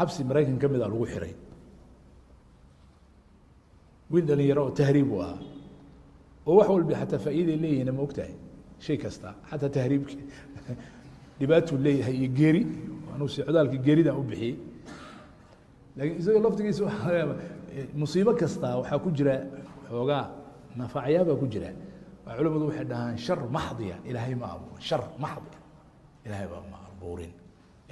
Xabsi Maraykan ka mid a lagu xiray wiil dhalinyaro oo tahriib u ahaa, oo wax walba xataa faa'iiday leeyihiin. Ma ogtahay, shay kasta, xataa tahriibki, dhibaatuu leeyahay iyo geeri. Anuu socdaalka geeridan u bixiyey, laakiin isaga laftigiisa waxaa laga yaaba musiibo kasta waxaa ku jira xoogaa nafacyaabaa ku jira. Culimadu waxay dhahaan shar maxdiya Ilaahay ma abuurin, shar maxdiya Ilaahay baa ma abuurin.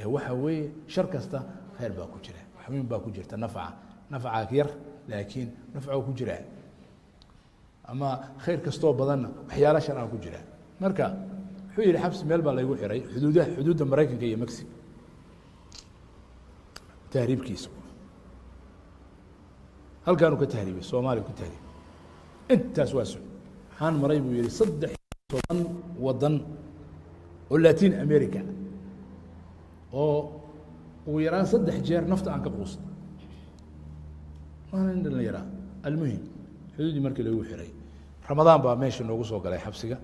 Ee waxa weeye, shar kasta khayr baa ku jira, waxweyn baa ku jirta, nafca nafca yar laakiin nafca ku jira, ama khayr kastoo badanna waxyaala shar ah ku jira. Marka wuxuu yihi, xabsi meel baa laygu xiray xuduudaha, xuduudda Maraykanka iyo Mexico. Tahriibkiisa halkaanuu ka tahriibay, Soomaaliya ku tahriibay. Intaas waa socday. Waxaan maray, buu yihi, 13 wadan oo Latin America, oo ugu yaraan 3 jeer nafta aan ka quustay, waana nin dhalinyaraa. Almuhim, xuduuddii markii lagu xiray, Ramadaan baa meesha noogu soo galay xabsiga.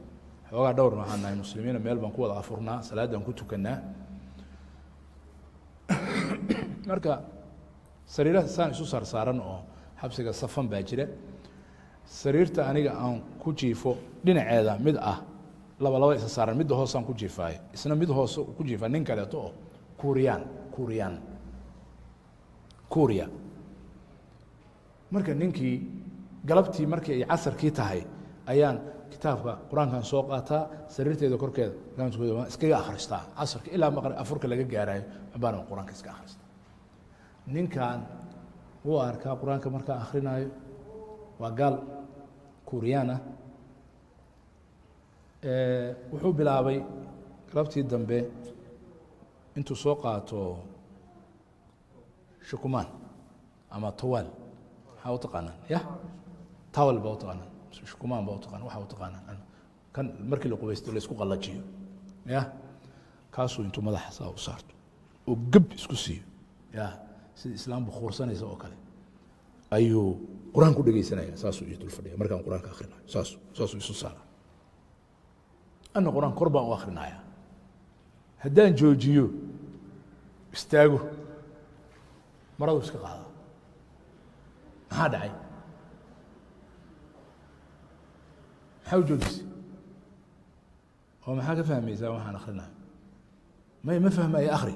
Xoogaa dhowrna waxaan nahay muslimiina, meel baan ku wada afurnaa, salaadaan ku tukanaa. Marka sariiraha saan isu saarsaaran oo xabsiga safan baa jira. Sariirta aniga aan ku jiifo dhinaceeda mid ah, laba laba isa saaran, midda hoosaan ku jiifaayo, isna mid hoose ku jiifaa nin kaleeto oo Kuuriyaan, Kuuriyaan, Kuuriya. Marka ninkii galabtii markii ay casarkii tahay ayaan kitaabka Qur-aankan soo qaataa, sariirteeda korkeeda waan iskaga akhristaa casarka ilaa maqrib afurka laga gaarayo, baan Qur-aanka iska akhristaa. Ninkan wuu arkaa Qur-aanka markaan akrinaayo. Waa gaal Kuuriyaan ah. Wuxuu bilaabay galabtii dambe intuu soo qaato shukumaan ama towel, maxaa u taqaanaan? Ya, towel baa u taqaanaan, shukumaan baa u taqanan, waxaa u taqaanaan kan markii la qubaysto la isku qallajiyo. Ya, kaasuu intuu madaxa saa u saarto oo geb isku siiyo, ya, sida islaam bukhuursanaysa oo kale ayuu Qur-aan ku dhegeysanaya. Saasuu ii dul fadhiya markaan Qur-aanka akrinayo, saasuu isu saara. Ana Qur-aan kor baan u akrinaya. Haddaan joojiyo, istaago, maradu iska qaada. Maxaa dhacay? Maxaa u joojisay? Oo maxaa ka fahmaysaa waxaan akrinayo? May, ma fahmaya, akri.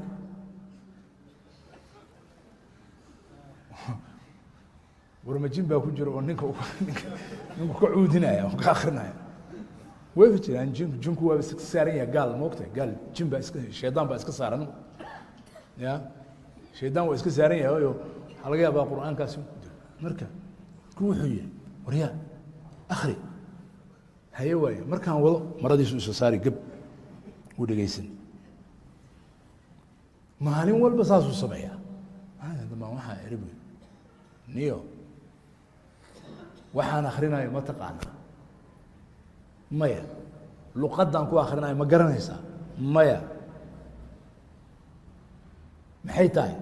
Warmajin baa ku jira oo ninka ninku ka cuudinaya oo ka akrinaya? Way jiraan jinku. Jinku waaba iska saaran yahay gaal, moogta gaal jin baa iska, shaydaan baa iska saaran. Ya, shaydaan waa iska saaran yahay o waxaa laga yaabaa Qur'aankaasi. Marka ku wuxuu yihi, waryaa, akri. Haye, waayo, markaan wado maradiisu isa saari, geb wuu dhegeysan. Maalin walba saasuu sameeyaa. Maalinka dambaan waxaa iri, bu niyo, waxaan akrinayo ma taqaanaa? Maya. Luqaddaan ku akrinayo ma garanaysaa? Maya. Maxay tahay?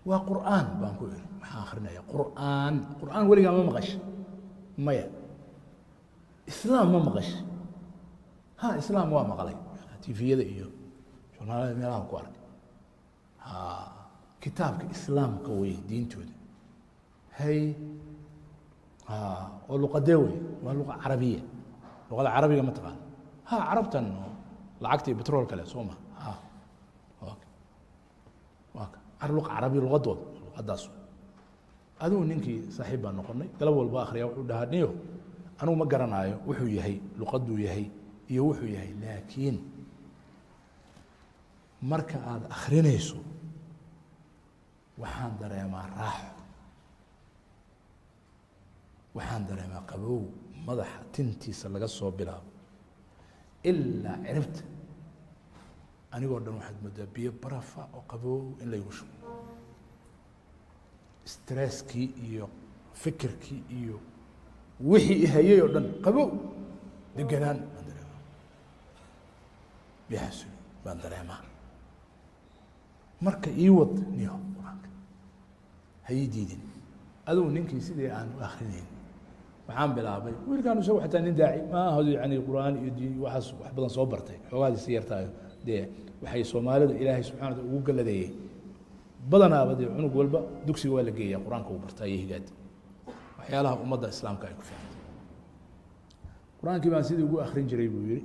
Waa Qur'aan, baan ku iri. Maxaan akrinaya? Qur'aan. Qur'aan weligaa ma maqasha? Maya. Islaam ma maqasha? Ha, islaam waa maqlay, tifiyada iyo journaalada meelaha ku arkay. Ha, kitaabka islaamka wey, diintooda. Hay, ha, oo luqadee wey? Waa luqa carabiya. Luqada carabiga ma taqaana? Ha, carabtan lacagta iyo betrol kale soo ma? Ha, waa ka luqa carabiya, luqadooda, luqadaas. Adigu ninkii saaxiib baan noqonay. Galab walba akhriya. Wuxuu dhahaa, niyo, anigu ma garanaayo wuxuu yahay, luqaduu yahay iyo wuxuu yahay, laakiin marka aada akrinayso waxaan dareemaa raaxo, waxaan dareemaa qabow, madaxa tintiisa laga soo bilaabo ilaa ciribta, anigoo dhan waxaad moodaa biyo barafa oo qabow in laygu shubo. Stresskii iyo fikirkii iyo wixii ihayay oo dhan qabow, deganaan baan dareemaa, bixasuli baan dareemaa. Marka ii wad niyo Qur-aanka, ha ii diidin. Adugu ninkii sidii aan u akrinayn waxaan bilaabay wiilkaan, isagu xataa nin daaci ma aho, yani Qur'aan iyo diin waxaas wax badan soo bartay, xoogaadiisi yartaayo dee. Waxay Soomaalida Ilaahay subxana wa taala ugu galadeeyey badanaaba dee cunug walba dugsiga waa la geeya, Qur-aanka uu bartaa iyo higaada, waxyaalaha ummadda Islaamka ay ku fiicantay. Qur-aankii baan sidii ugu akrin jiray, buu yihi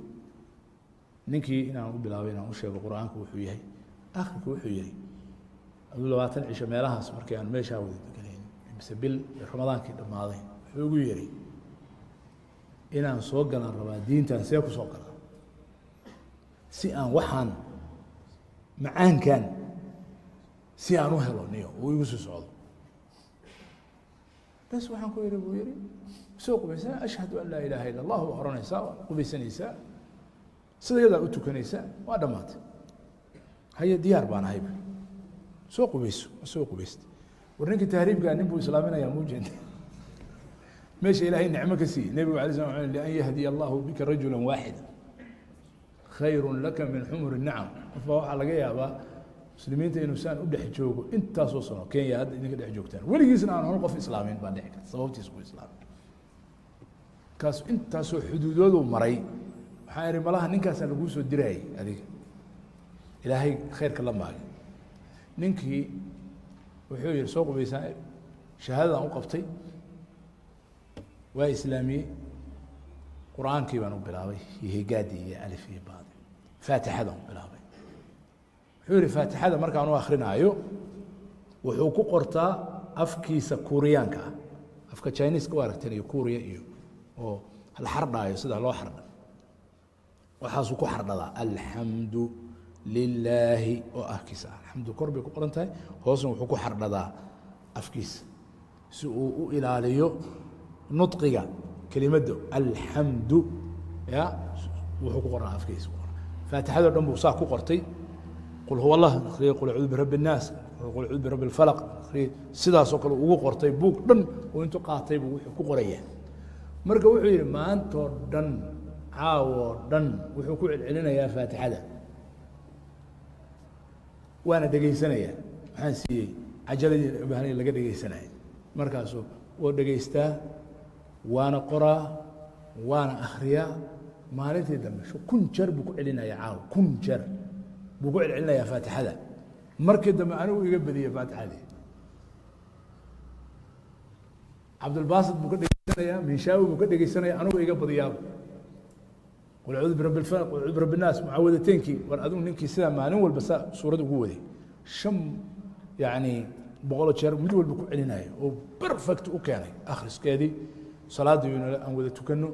ninkii, inaan u bilaabay inaan u sheego Qur-aanku wuxuu yahay. Akhirka wuxuu yihi, aduu 20 cisho meelahaas markii aan meeshaa wada deganayn, mise bil, Ramadaankii dhammaaday, wuxuu igu yihi, inaan soo galaan rabaa diintan, see ku soo galaa si aan waxaan macaankan si aan u helo niyo uu igu sii socdo? Bes, waxaan ku yihi, buu yihi, soo qubaysaa, ashhadu an laa ilaaha illa Allah waa oranaysaa, waa qubaysanaysaa, sida yadaa u tukanaysaa, waa dhamaatay. Haye, diyaar baan ahay, bu soo qubayso. Soo qubaysta. War ninkii tahriibkaa nin buu islaaminayaa, muujeeda meesha Ilaahay nicmo ka siiyey. Nebigu alay slam lian yahdiya allahu bika rajula waaxida khayru laka min xumur nacam. Qof baa waxaa laga yaabaa muslimiinta inuu saan u dhex joogo intaasoo sano, Kenya hadda idinka dhex joogtaan, weligiisna aan hol qof islaamin baa dhici karta sababtiisa ku islaamin. Kaas intaasoo xuduudooduu maray. Waxaan ihi, malaha ninkaasaa laguu soo diraayey adiga, Ilaahay khayrka la maagay. Ninkii wuxuu yihi, soo qubaysaa, shahaadadaan u qabtay, waa islaamiyey. Qur-aankii baan u bilaabay iyo higaadii iyo alif iyo baadi, Faatixadaan u bilaabay. Wuxuu yihi, Faatixada markaan u akrinaayo wuxuu ku qortaa afkiisa Kuuriyaanka ah, afka Chineska u aragteen iyo Kuuriya iyo oo la xardhaayo, sida loo xardha waxaasuu ku xardhadaa, alxamdu lilaahi oo afkiisa ah. Alxamdu kor bay ku qoran tahay, hoosna wuxuu ku xardhadaa afkiisa si uu u ilaaliyo nudqiga kelimadda alxamdu. Ya wuxuu ku qoraa afkiisa ku qoraa. Faatixado dhan buu saa ku qortay. Qul huwa Allah akhriyey, qul acuudu birabbi الnaas, qul acuudu birabbi اlfalaq akhriyey, sidaasoo kale ugu qortay. Buug dhan uu intuu qaatay buu wuxuu ku qorayaa. Marka wuxuu yihi, maantoo dhan, caawoo dhan wuxuu ku celcelinayaa Faatixada, waana dhegaysanayaa. Waxaan siiyey cajaladii bahnii laga dhegaysanaya. Markaasuu woo dhegaystaa, waana qoraa, waana akhriyaa. Maalintii dambe 1000 jeer buu ku celinaya, caawa 1000 jeer buu ku celcelinayaa Faatixada. Markii dambe anigu iga badiyey Faatixadii. Cabdulbaasit buu ka dhegeysanayaa, Minshawi buu ka dhegeysanaya, anigu iga badiyaaba. Qul acuudu birabbi lfalaq, qul acuudu birabbi nnaas, mucaawadateynkii. War adigu ninkii sidaa maalin walba saa suurad ugu waday, shan yacni boqolo jeer mid walba ku celinayo oo perfect u keenay akhriskeedii. Salaadii aan wada tukano,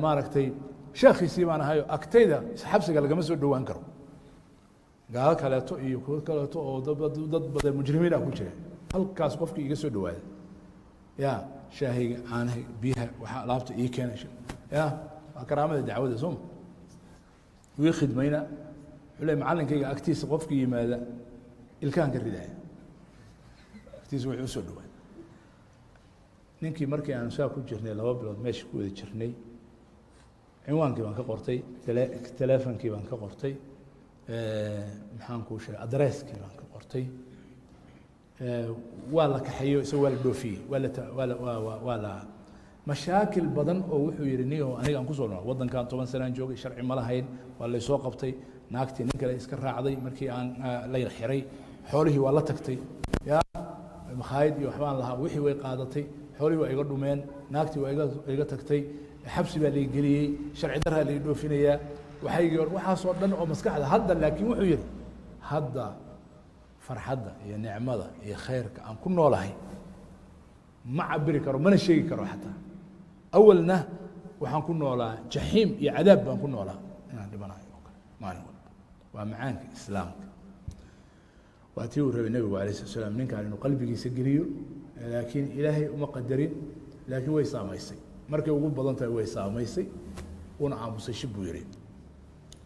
maaragtay, sheekhiisii baan ahayo, agtayda xabsiga lagama soo dhowaan karo. Gaalo kaleeto iyo kuwo kaleeto oo dad badan mujrimiin ah ku jira, halkaas qofkii iga soo dhawaada, ya shaahayga, caanahayga, biyaha, waxaa alaabta ii keenay, ya waa karaamada dacwada sooma wii khidmayna. Wuxuu le, macallinkayga agtiisa qofkii yimaada ilkahan ka ridaaya, agtiisa wuxuu usoo dhawaada. Ninkii markii aan saa ku jirnay 2 bilood meesha ku wada jirnay, cinwaankii baan ka qortay, telefonkii baan ka qortay, maxaan kuu sheegay, adresskii baan ka qortay. Waa la kaxeeyo, isaga waa la dhoofiyey, waa la waa la waa waa la mashaakil badan oo wuxuu yihi, niyo aniga aan kusoo nool waddankan 10 sanaan joogay, sharci ma lahayn, waa laysoo qabtay, naagtii nin kale iska raacday markii aan la xiray, xoolihii waa la tagtay, ya makhaayad iyo waxbaan lahaa, wixii way qaadatay, xoolihii waa iga dhumeen, naagtii waa iga tagtay, xabsi baa lai geliyey, sharci daraa lai dhoofinayaa, waxaygii waxaasoo dhan oo maskaxda hadda. Laakiin wuxuu yihi, hadda farxadda iyo nicmada iyo khayrka aan ku noolahay ma cabiri karo, mana sheegi karo. Xataa awalna waxaan ku noolaa jaxiim iyo cadaab baan ku noolaa, inaan dhibanayo oo kale maalin walba. Waa macaanka Islaamka. Waa tii uu rabay Nebigu alayh slat slam ninkan inuu qalbigiisa geliyo, laakiin Ilaahay uma qadarin. Laakiin way saamaysay, markay ugu badan tahay way saamaysay, una aamusay, shib buu yihi.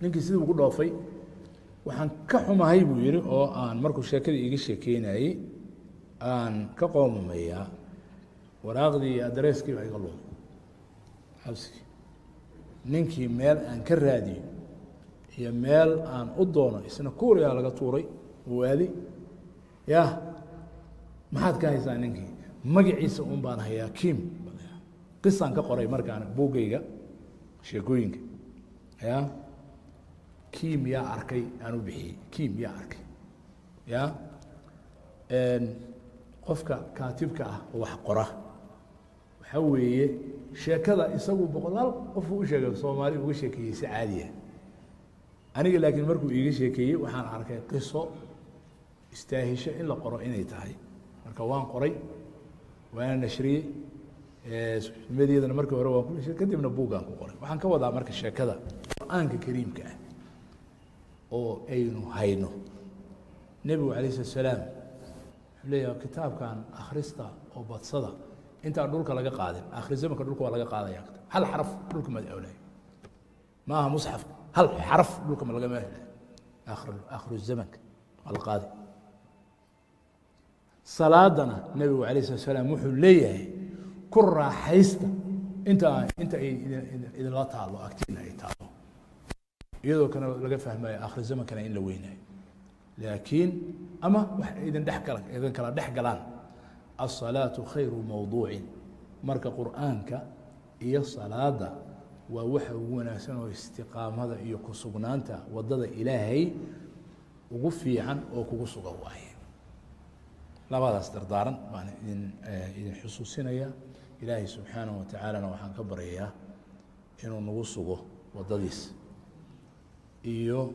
Ninkii sidii ugu dhoofay. Waxaan ka xumahay, buu yihi, oo aan markuu sheekadii iiga sheekeynayey aan ka qoomameeyaa, waraaqdii iyo adresskii baa iga lumay xabsigii. Ninkii meel aan ka raadiyo iyo meel aan u doono, isna Kuuriyaa laga tuuray waali. Ya maxaad ka haysaa ninkii? Magaciisa un baan hayaa, Kim. Qisaan ka qoray markaan buuggayga sheekooyinka. Ya Kiim yaa arkay aan u bixiyey, Kiim yaa arkay. Ya qofka kaatibka ah oo wax qora, waxaa weeye sheekada isagu boqolaal qofuu u sheegay, Soomaali uga sheekeeyey si caadiya. Aniga laakiin markuu iiga sheekeeyey, waxaan arkay qiso istaahisho in la qoro inay tahay. Marka waan qoray, waana nashriyey mediyadana. Markii hore waan ku nashriyey, kadibna buuggaan ku qoray. Waxaan ka wadaa marka sheekada Qur-aanka Kariimka ah oo aynu hayno, Nebigu alayh salat salaam wuxuu leeyahay: "Kitaabkan akhrista oo badsada intaan dhulka laga qaadin." Akhri zamanka dhulka waa laga qaadaya. Hal xaraf dhulka ma awlayo ma aha musxafka, hal xaraf dhulka ma lagama helayo. Aakhiru zamanka waa la qaadi. Salaadana Nebigu alayh salat salaam wuxuu leeyahay: "Ku raaxaysta inta ay idinla taalo, agtiina ay taalo." Iyadoo kana laga fahmayo akhri zamankana in la weynayo, laakiin ama wax idin dhex gala, idin kala dhex galaan. الصلاة خير موضوع. Marka Qur'aanka iyo salaada waa waxa ugu wanaagsan oo istiqaamada iyo ku sugnaanta wadada Ilaahay ugu fiican oo kugu sugan waaye. Labadaas dardaaran baan idin xusuusinaya. Ilaahay subxaanaه wa tacaalana waxaan ka baryayaa inuu nagu sugo wadadiis iyo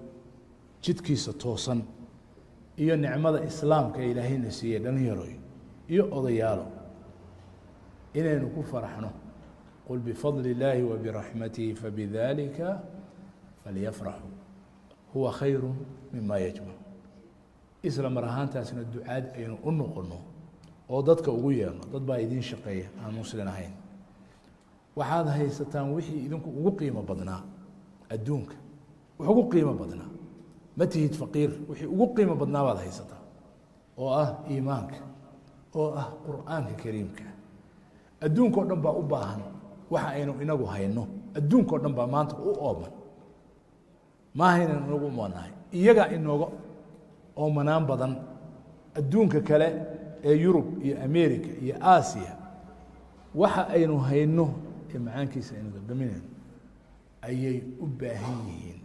jidkiisa toosan iyo nicmada Islaamka ee Ilaahayna siiyey. Dhalinyaroy iyo odayaalo, inaynu ku faraxno. قل بفضل الله وبرحمته فبذلك فليفرحوا هو خير مما يجمعون. Isla mar ahaantaasna ducaad aynu u noqono oo dadka ugu yeerno. Dad baa idiin shaqeeya aan Muslin ahayn. Waxaad haysataan wixii idinku ugu qiimo badnaa adduunka, wax ugu qiimo badnaa. Ma tihid faqiir, wixii ugu qiimo badnaa baad haysataa, oo ah iimaanka, oo ah Qur'aanka Kariimka. Adduunka o dhan baa u baahan waxa aynu inagu hayno. Adduunka o dhan baa maanta u ooman. Maaha inaynu inagu umoonahay, iyagaa inooga oomanaan badan. Adduunka kale ee Yurub iyo America iyo Aasiya, waxa aynu hayno ee macaankiisa aynu gabgaminayno ayay u baahan yihiin.